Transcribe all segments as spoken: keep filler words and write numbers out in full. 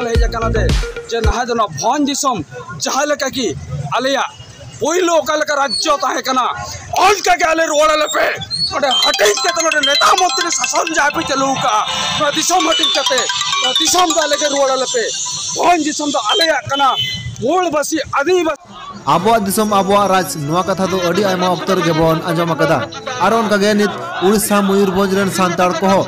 ᱞᱮ ᱦᱮᱡ ᱟᱠᱟᱱᱟ ᱛᱮ ᱡᱮ ᱱᱟᱦᱟᱜ ᱫᱚ ᱱᱚᱣᱟ ᱵᱷᱚᱸᱡᱽ ᱫᱤᱥᱚᱢ ᱡᱟᱦᱟᱸ ᱞᱮᱠᱟ ᱠᱤ ᱟᱞᱮᱭᱟᱜ ᱯᱳᱭᱞᱳ ᱚᱠᱟ ᱞᱮᱠᱟ ᱨᱟᱡᱽᱡᱚ ᱛᱟᱦᱮᱸ ᱠᱟᱱᱟ, ᱚᱱᱠᱟ ᱜᱮ ᱟᱞᱮ ᱨᱩᱣᱟᱹᱲ ᱟᱞᱮ ᱯᱮ᱾ ᱱᱚᱰᱮ ᱦᱟᱹᱴᱤᱧ ᱠᱟᱛᱮ ᱱᱚᱰᱮ ᱱᱮᱛᱟ ᱢᱚᱱᱛᱨᱤ ᱥᱟᱥᱚᱱ ᱡᱟᱦᱟᱸ ᱯᱮ ᱪᱟᱹᱞᱩ ᱟᱠᱟᱫᱼᱟ, ᱱᱚᱣᱟ ᱫᱤᱥᱚᱢ ᱦᱟᱹᱴᱤᱧ ᱠᱟᱛᱮ ᱱᱚᱣᱟ ᱫᱤᱥᱚᱢ ᱫᱚ ᱟᱞᱮ ᱜᱮ ᱨᱩᱣᱟᱹᱲ ᱟᱞᱮ ᱯᱮ᱾ ᱵᱷᱚᱸᱡᱽ ᱫᱤᱥᱚᱢ ᱫᱚ ᱟᱞᱮᱭᱟᱜ ᱠᱟᱱᱟ, ᱢᱩᱞ ᱵᱟᱥᱤ ᱟᱹᱫᱤᱵᱟᱹᱥᱤ ᱟᱵᱚᱣᱟᱜ ᱫᱤᱥᱚᱢ ᱟᱵᱚᱣᱟᱜ ᱨᱟᱡᱽ, ᱱᱚᱣᱟ ᱠᱟᱛᱷᱟ ᱫᱚ ᱟᱹᱰᱤ ᱟᱭᱢᱟ ᱚᱠᱛᱚ ᱨᱮᱜᱮ ᱵᱚᱱ ᱟᱸᱡᱚᱢ ᱟᱠᱟᱫᱟ᱾ ᱟᱨ ᱚᱱᱠᱟ ᱜᱮ ᱱᱤᱛ ᱩᱲᱤᱥᱥᱟ ᱢᱚᱭᱩᱨᱵᱷᱚᱸᱡᱽ ᱨᱮᱱ ᱥᱟᱱᱛᱟᱲ ᱠᱚᱦᱚᱸ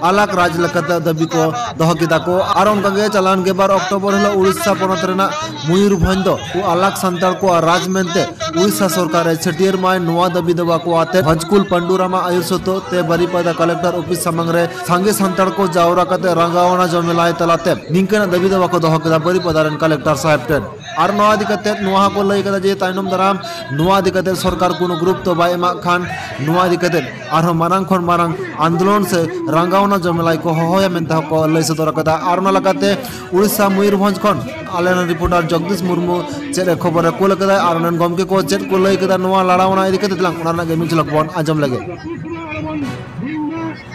ᱟᱞᱟᱜᱽ ᱨᱟᱡᱽ ᱞᱮᱠᱟᱛᱮ ᱫᱟᱹᱵᱤ ᱠᱚ ᱫᱚᱦᱚ ᱠᱮᱫᱟ ᱠᱚ᱾ ᱟᱨ ᱚᱱᱠᱟ ᱜᱮ ᱪᱟᱞᱟᱣᱮᱱ ᱜᱮᱞᱵᱟᱨ ᱚᱠᱴᱳᱵᱚᱨ ᱦᱤᱞᱳᱜ ᱩᱲᱤᱥᱥᱟ ᱯᱚᱱᱚᱛ ᱨᱮᱱᱟᱜ ᱢᱚᱭᱩᱨᱵᱷᱚᱸᱡᱽ ᱫᱚ ᱟᱞᱟᱜᱽ ᱥᱟᱱᱛᱟᱲ ᱠᱚᱣᱟᱜ ᱨᱟᱡᱽ ᱢᱮᱱᱛᱮ ᱩᱲᱤᱥᱥᱟ ᱥᱚᱨᱠᱟᱨ ᱮ ᱪᱷᱟᱹᱴᱭᱟᱹᱨ ᱢᱟᱭ, ᱱᱚᱣᱟ ᱫᱟᱹᱵᱤ ᱫᱟᱵᱟ ᱠᱚ ᱟᱛᱮ ᱦᱚᱡᱽᱠᱩᱞ ᱯᱟᱱᱰᱩᱨᱟᱢᱟ ᱟᱭᱩᱨ ᱥᱚᱛᱚ ᱛᱮ ᱵᱟᱨᱤᱯᱟᱫᱟ ᱠᱟᱞᱮᱠᱴᱚᱨ ᱚᱯᱷᱤᱥ ᱥᱟᱢᱟᱝ ᱨᱮ ᱥᱟᱸᱜᱮ ᱥᱟᱱᱛᱟᱲ ᱠᱚ ᱡᱟᱣᱨᱟ ᱠᱟᱛᱮ ᱨᱟᱸᱜᱟᱣᱱᱟ ᱡᱚᱢᱮᱞᱟᱭ ᱛᱟᱞᱟᱛᱮ ᱱᱤᱝᱠᱟᱹᱱᱟᱜ ᱫᱟᱹᱵᱤ ᱫᱟᱵᱟ ᱠᱚ ᱫᱚᱦᱚ ᱠᱮᱫᱟ ᱵᱟᱨᱤᱯᱟᱫᱟ ᱨᱮᱱ ᱠᱟᱞᱮᱠᱴᱚᱨ ᱥᱟᱦᱮᱵᱽ ᱴᱷᱮᱱ᱾ ᱟᱨ ᱱᱚᱣᱟ ᱤᱫᱤ ᱠᱟᱛᱮ ᱱᱚᱣᱟ ᱦᱚᱸᱠᱚ ᱞᱟᱹᱭ ᱠᱟᱫᱟ ᱡᱮ ᱛᱟᱭᱱᱚᱢ ᱫᱟᱨᱟᱢ ᱱᱚᱣᱟ ᱤᱫᱤ ᱠᱟᱛᱮ ᱥᱚᱨᱠᱟᱨ ᱠᱳᱱᱳ ᱜᱩᱨᱩᱛᱛᱚ ᱵᱟᱭ ᱮᱢᱟᱜ ᱠᱷᱟᱱ ᱱᱚᱣᱟ ᱤᱫᱤ ᱠᱟᱛᱮ ᱟᱨᱦᱚᱸ ᱢᱟᱨᱟᱝ ᱠᱷᱚᱱ ᱢᱟᱨᱟᱝ ᱟᱱᱫᱳᱞᱚᱱ ᱥᱮ ᱨᱟᱸᱜᱟᱣᱱᱟ ᱡᱚᱢᱮᱞᱟᱭ ᱠᱚ ᱦᱚᱦᱚᱭᱟ ᱢᱮᱱᱛᱮ ᱦᱚᱸᱠᱚ ᱞᱟᱹᱭ ᱥᱚᱫᱚᱨ ᱟᱠᱟᱫᱟ᱾ ᱟᱨ ᱚᱱᱟ ᱞᱮᱠᱟᱛᱮ ᱩᱲᱤᱥᱥᱟ ᱢᱚᱭᱩᱨᱵᱷᱚᱸᱡᱽ ᱠᱷᱚᱱ ᱟᱞᱮ ᱨᱮᱱ ᱨᱤᱯᱳᱨᱴᱟᱨ ᱡᱚᱜᱽᱫᱤᱥ ᱢᱩᱨᱢᱩ ᱪᱮᱫ ᱮ ᱠᱷᱚᱵᱚᱨ ᱮ ᱠᱩᱞ ᱟᱠᱟᱫᱟ ᱟᱨ ᱚᱸᱰᱮᱱ ᱜᱚᱢᱠᱮ ᱠᱚ ᱪᱮᱫ ᱠᱚ ᱞᱟᱹᱭ ᱠᱮᱫᱟ ᱱᱚᱣᱟ ᱞᱟᱲᱟᱣᱱᱟ ᱤᱫᱤ ᱠᱟᱛᱮ ᱛᱮᱞᱟᱝ ᱚᱱᱟ ᱨᱮᱱᱟᱜ ᱜᱮ ᱢᱤᱫ ᱡᱷᱚᱞᱚᱠ ᱵᱚᱱ ᱟᱸᱡᱚᱢ ᱞᱮᱜᱮ᱾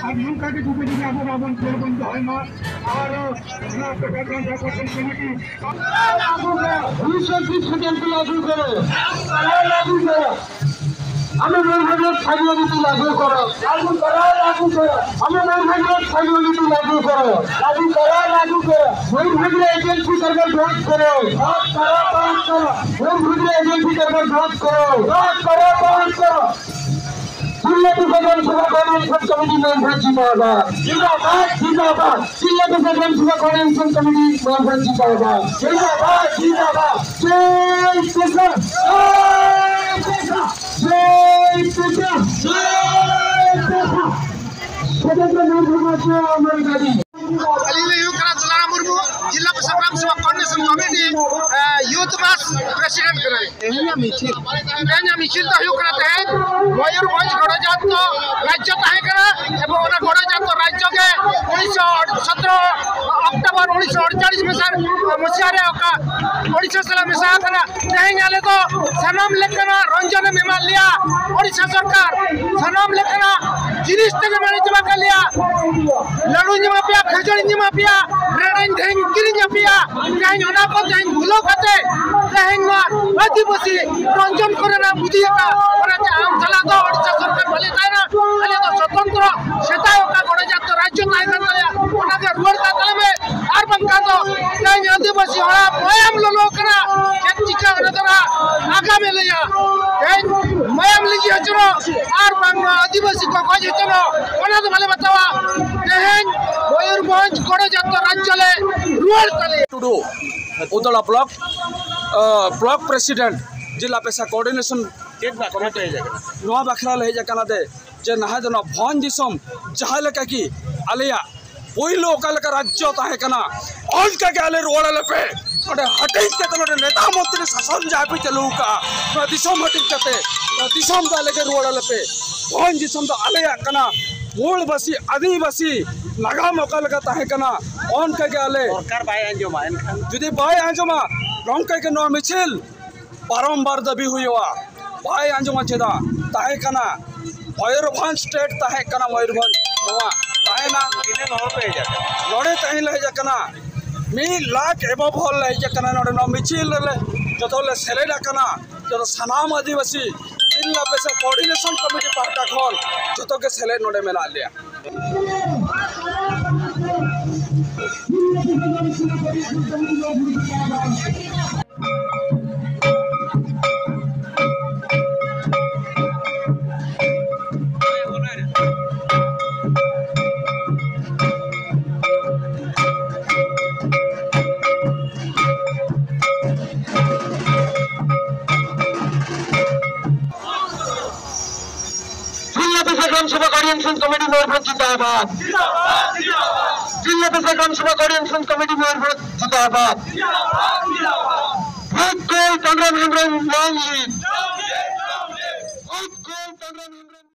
ᱟᱨ ᱱᱚᱝᱠᱟ ᱜᱮ ᱡᱩᱫᱤ ᱡᱩᱫᱤ ᱟᱵᱚ ᱵᱟᱵᱚᱱ ᱠᱷᱮᱞ ᱵᱚᱱ ᱫᱚᱦᱚᱭ ᱢᱟ, ᱟᱨ ᱱᱚᱣᱟ ᱯᱮᱴᱮᱞ ᱵᱟᱸᱫᱷᱟ ᱯᱟᱴᱮᱞ ᱠᱚᱢᱤᱴᱤ ᱫᱩᱭᱥᱚ ᱛᱤᱥ ᱯᱮᱴᱮᱞ ᱠᱚ ᱞᱟᱹᱜᱩ ᱠᱚᱨᱚ, ᱞᱟᱹᱜᱩ ᱠᱚᱨᱚ। हमें मयूरभंज में स्थानीय नीति लागू करो। लागू करो, लागू करो। हमें मयूरभंज में स्थानीय नीति लागू करो। लागू करो, लागू करो। मयूरभंज में एजेंसी सरकार बंद करो। बंद करो, बंद करो। मयूरभंज में एजेंसी सरकार बंद करो। बंद करो, बंद करो। जिला विभाजन सभा कोऑर्डिनेशन कमेटी मयूरभंज जिंदाबाद। जिंदाबाद, जिंदाबाद। जिला विभाजन सभा कोऑर्डिनेशन कमेटी मयूरभंज जिंदाबाद। जिंदाबाद, जिंदाबाद। जय किसान। जय किसान। जय किसान। जय किसान। स्वतंत्र मयूरभंज राज्य हमारी दादी। ᱟᱹᱞᱤᱧ ᱞᱤᱧ ᱦᱩᱭᱩᱜ ᱠᱟᱱᱟ ᱫᱩᱞᱟᱨᱟᱢ ᱢᱩᱨᱢᱩ, ᱡᱤᱞᱟ ᱥᱟᱯᱲᱟᱣ ᱥᱮᱵᱟ ᱠᱳᱚᱨᱰᱤᱱᱮᱥᱚᱱ ᱠᱚᱢᱤᱴᱤ, ᱮ, ᱭᱩᱛᱷ ᱢᱟᱥ ᱯᱨᱮᱥᱤᱰᱮᱱᱴ ᱠᱟᱱᱟᱞᱤᱧ᱾ ᱛᱮᱦᱮᱧᱟᱜ ᱢᱤᱪᱷᱤᱞ, ᱛᱮᱦᱮᱧᱟᱜ ᱢᱤᱪᱷᱤᱞ ᱫᱚ ᱦᱩᱭᱩᱜ ᱠᱟᱱᱟ ᱛᱮᱦᱮᱧ ᱢᱚᱭᱩᱨᱵᱷᱚᱸᱡᱽ ᱜᱚᱰᱚᱡᱟᱛ ᱫᱚ ᱨᱟᱡᱽᱡᱚ ᱛᱟᱦᱮᱸ ᱠᱟᱱᱟ ᱮᱵᱚᱝ ᱚᱱᱟ ᱜᱚᱰᱚᱡᱟᱛ ᱫᱚ ᱨᱟᱡᱽᱡᱚ ᱜᱮ ᱩᱱᱤᱥᱥᱚ ᱥᱚᱛᱨᱚ ᱚᱠᱴᱳᱵᱚᱨ ᱟᱨ ᱩᱱᱤᱥᱥᱚ ᱟᱴᱪᱟᱞᱤᱥ ᱢᱮᱥᱟ, ᱢᱩᱪᱟᱹᱫ ᱨᱮ ᱚᱠᱟ ᱳᱰᱤᱥᱟ ᱥᱟᱞᱟᱜ ᱢᱮᱥᱟ ᱟᱠᱟᱱᱟ᱾ ᱛᱮᱦᱮᱧ ᱟᱞᱮ ᱫᱚ ᱥᱟᱱᱟᱢ ᱞᱮᱠᱟᱱᱟᱜ ᱨᱚᱝᱡᱚᱱ ᱮᱢ ᱮᱢᱟᱫ ᱞᱮᱭᱟ᱾ ᱳᱰᱤᱥᱟ ᱥᱚᱨᱠᱟᱨ ᱥᱟᱱᱟᱢ ᱞᱮᱠᱟᱱᱟᱜ ᱡᱤᱱᱤᱥ ᱛᱮᱜᱮ ᱢᱟᱱᱮ ᱪᱟᱵᱟ ᱠᱮᱫ ᱞᱮᱭᱟ᱾ ᱞᱟᱹᱰᱩᱧ ᱮᱢᱟ ᱯᱮᱭᱟ, ᱠᱷᱟᱹᱡᱟᱹᱲᱤᱧ ᱮᱢᱟ ᱯᱮᱭᱟ, ᱨᱮᱲᱮᱧ ᱫᱷᱮᱧ ᱠᱤᱨᱤᱧ ᱟᱯᱮᱭᱟ᱾ ᱛᱮᱦᱮᱧ ᱚᱱᱟ ᱠᱚ ᱛᱮᱦᱮᱧ ᱵᱷᱩᱞᱟᱹᱣ ᱠᱟᱛᱮ ᱛᱮᱦᱮᱧ ᱱᱚᱣᱟ ᱟᱹᱫᱤᱵᱟᱹᱥᱤ ᱨᱚᱝᱡᱚᱱ ᱠᱚᱨᱮᱱᱟᱜ ᱵᱩᱫᱷᱤ ᱟᱠᱟᱫ, ᱚᱱᱟᱛᱮ ᱟᱢ ᱥᱟᱞᱟᱜ ᱫᱚ ᱳᱰᱤᱥᱟ ᱥᱚᱨᱠᱟᱨ ᱵᱟᱞᱮ ᱛᱟᱦᱮᱱᱟ᱾ ᱟᱞᱮ ᱫᱚ ᱥᱚᱛᱚᱱᱛᱨᱚ ᱥᱮᱫᱟᱭ ᱚᱠᱟ ᱜᱚᱱᱚᱡᱟᱛᱚ ᱨᱟᱡᱽᱡᱚ ᱛᱟᱦᱮᱸ ᱠᱟᱱ ᱛᱟᱞᱮᱭᱟ, ᱚᱱᱟᱜᱮ ᱨᱩᱣᱟᱹᱲ ᱠᱟᱜ ᱛᱟᱞᱮ ᱢᱮ᱾ ᱟᱨ ᱵᱟᱝᱠᱷᱟᱱ ᱫᱚ ᱛᱮᱦᱮᱧ ᱟᱹᱫᱤᱵᱟᱹᱥᱤ ᱦᱚᱲᱟᱜ ᱢᱟᱭᱟᱢ ᱞᱚᱞᱚ ᱠᱟᱱᱟ᱾ ᱪᱮᱫ ᱪᱤᱠᱟᱹ ᱚᱱᱟ ᱫᱚ ᱱᱟᱜ ᱟᱜᱟᱢᱮ ᱞᱟᱹᱭᱟ᱾ ᱛᱮᱦᱮᱧ ᱢᱟᱭᱟᱢ ᱞᱤᱸᱡᱤ ᱦᱚᱪᱚᱨᱚᱜ ᱟᱨ ᱵᱟᱝᱢᱟ ᱟᱹᱫᱤᱵᱟᱹᱥᱤ ᱠᱚ ᱜᱚᱡ ᱦᱚᱪᱚᱨᱚᱜ, ᱚᱱᱟ ᱫᱚ ᱵᱟᱞᱮ ᱵᱟᱛᱟᱣᱟ᱾ ᱛᱮᱦᱮᱧ ᱢᱚᱭᱩᱨᱵᱷᱚᱸᱡᱽ ᱜᱚᱱᱚᱡᱟᱛᱚ ᱨᱟᱡᱽᱡᱚ ᱞᱮ ᱨᱩᱣᱟᱹᱲ ᱛᱟᱞᱮᱭᱟ᱾ ᱴᱩᱰᱩ, ᱩᱫᱚᱲᱟ ᱵᱞᱚᱠ, ᱟ, ᱵᱞᱚᱠ ᱯᱨᱮᱥᱤᱰᱮᱱᱴ, ᱡᱤᱞᱟ ᱯᱮᱥᱟ ᱠᱳᱚᱨᱰᱤᱱᱮᱥᱚᱱ᱾ ᱪᱮᱫ ᱵᱟᱠᱷᱨᱟ ᱯᱮ ᱦᱮᱡ ᱟᱠᱟᱱᱟ? ᱱᱚᱣᱟ ᱵᱟᱠᱷᱨᱟ ᱞᱮ ᱦᱮᱡ ᱟᱠᱟᱱᱟ ᱡᱮ, ᱡᱮ ᱱᱟᱦᱟᱜ ᱫᱚ ᱱᱚᱣᱟ ᱵᱷᱚᱸᱡᱽ ᱫᱤᱥᱚᱢ ᱡᱟᱦᱟᱸ ᱞᱮᱠᱟ ᱠᱤ ᱟᱞᱮᱭᱟᱜ ᱯᱳᱭᱞᱳ ᱚᱠᱟ ᱞᱮᱠᱟ ᱨᱟᱡᱽᱡᱚ ᱛᱟᱦᱮᱸ ᱠᱟᱱᱟ, ᱚᱱᱠᱟ ᱜᱮ ᱟᱞᱮ ᱨᱩᱣᱟᱹᱲ ᱟᱞᱮ ᱯᱮ᱾ ᱱᱚᱰᱮ ᱦᱟᱹᱴᱤᱧ ᱠᱟᱛᱮ ᱱᱚᱰᱮ ᱱᱮᱛᱟ ᱢᱚᱱᱛᱨᱤ ᱥᱟᱥᱚᱱ ᱡᱟᱦᱟᱸ ᱯᱮ ᱪᱟᱹᱞᱩ ᱟᱠᱟᱫᱼᱟ, ᱱᱚᱣᱟ ᱫᱤᱥᱚᱢ ᱦᱟᱹᱴᱤᱧ ᱠᱟᱛᱮ, ᱱᱚᱣᱟ ᱫᱤᱥᱚᱢ ᱫᱚ ᱟᱞᱮ ᱜᱮ ᱨᱩᱣᱟᱹᱲ ᱟᱞᱮ ᱯᱮ᱾ ᱵᱷᱚᱸᱡᱽ ᱫᱤᱥᱚᱢ ᱫᱚ ᱟᱞᱮᱭᱟᱜ ᱠᱟᱱᱟ᱾ ᱢᱩᱞ ᱵᱟᱹᱥᱤ, ᱟᱹᱫᱤᱵᱟᱹᱥᱤ ᱱᱟᱜᱟᱢ ᱚᱠᱟ ᱞᱮᱠᱟ ᱛᱟᱦᱮᱸ ᱠᱟᱱᱟ, ᱚᱱᱠᱟ ᱜᱮ ᱟᱞᱮ᱾ ᱥᱚᱨᱠᱟᱨ ᱵᱟᱭ ᱟᱸᱡᱚᱢᱟ, ᱮᱱᱠᱷᱟᱱ? ᱡᱩᱫᱤ ᱵᱟᱭ ᱟᱸᱡᱚᱢᱟ, ᱱᱚᱝᱠᱟ ᱜᱮ ᱱᱚᱣᱟ ᱢᱤᱪᱷᱤᱞ ᱵᱟᱨᱚᱢᱵᱟᱨ ᱫᱟᱹᱵᱤ ᱦᱩᱭᱩᱜᱼᱟ᱾ ᱵᱟᱭ ᱟᱸᱡᱚᱢᱟ ᱪᱮᱫᱟᱜ? ᱛᱟᱦᱮᱸ ᱠᱟᱱᱟ ᱢᱚᱭᱩᱨᱵᱷᱚᱸᱡᱽ ᱥᱴᱮᱴ, ᱛᱟᱦᱮᱸ ᱠᱟᱱᱟ ᱢᱚᱭᱩᱨᱵᱷᱚᱸᱡᱽ᱾ ᱱᱚᱣᱟ ᱛᱟᱦᱮᱸᱱᱟ᱾ ᱛᱤᱱᱟᱹᱜ ᱦᱚᱲ ᱯᱮ ᱦᱮᱡ ᱟᱠᱟᱱᱟ? ᱱᱚᱰᱮ ᱛᱮᱦᱮᱧ ᱞᱮ ᱦᱮᱡ ᱟᱠᱟᱱᱟ, ᱢᱤᱫ ᱞᱟᱠᱷ ᱮᱵᱚᱵ ᱦᱚᱲ ᱞᱮ ᱦᱮᱡ ᱟᱠᱟᱱᱟ᱾ ᱱᱚᱰᱮ ᱱᱚᱣᱟ ᱢᱤᱪᱷᱤᱞ ᱨᱮᱞᱮ ᱡᱚᱛᱚ ᱞᱮ ᱥᱮᱞᱮᱫ ᱟᱠᱟᱱᱟ᱾ ᱡᱚᱛᱚ ᱥᱟᱱᱟᱢ ᱟᱹᱫᱤᱵᱟᱹᱥᱤ ᱡᱤᱞᱟ ᱯᱮᱥᱟ ᱠᱳᱚᱨᱰᱤᱱᱮᱥᱚᱱ ᱠᱚᱢᱤᱴᱤ ᱯᱟᱦᱴᱟ ᱠᱷᱚᱱ ᱡᱚᱛᱚ ᱜᱮ ᱥᱮᱞᱮᱫ ᱱᱚᱰᱮ ᱢᱮᱱᱟᱜ ᱞᱮᱭᱟ᱾ ᱡᱤᱞᱟ ᱯᱮᱥᱟ ᱜᱨᱟᱢ ᱥᱚᱵᱷᱟ ᱠᱳᱚᱨᱰᱤᱱᱮᱥᱚᱱ ᱠᱚᱢᱤᱴᱤ ᱢᱚᱭᱩᱨᱵᱷᱚᱸᱡᱽ ᱡᱤᱱᱫᱟᱵᱟᱫ᱾ ᱡᱤᱞᱟ ᱯᱮᱥᱟ ᱜᱨᱟᱢ ᱥᱚᱵᱷᱟ ᱠᱳᱚᱨᱰᱤᱱᱮᱥᱚᱱ ᱠᱚᱢᱤᱴᱤ ᱢᱚᱭᱩᱨᱵᱷᱚᱸᱡᱽ ᱡᱤᱱᱫᱟᱵᱟᱫ᱾ ᱵᱷᱩᱛ ᱠᱚᱭ ᱠᱟᱢᱨᱟᱱ ᱦᱮᱢᱵᱨᱚᱢ long live᱾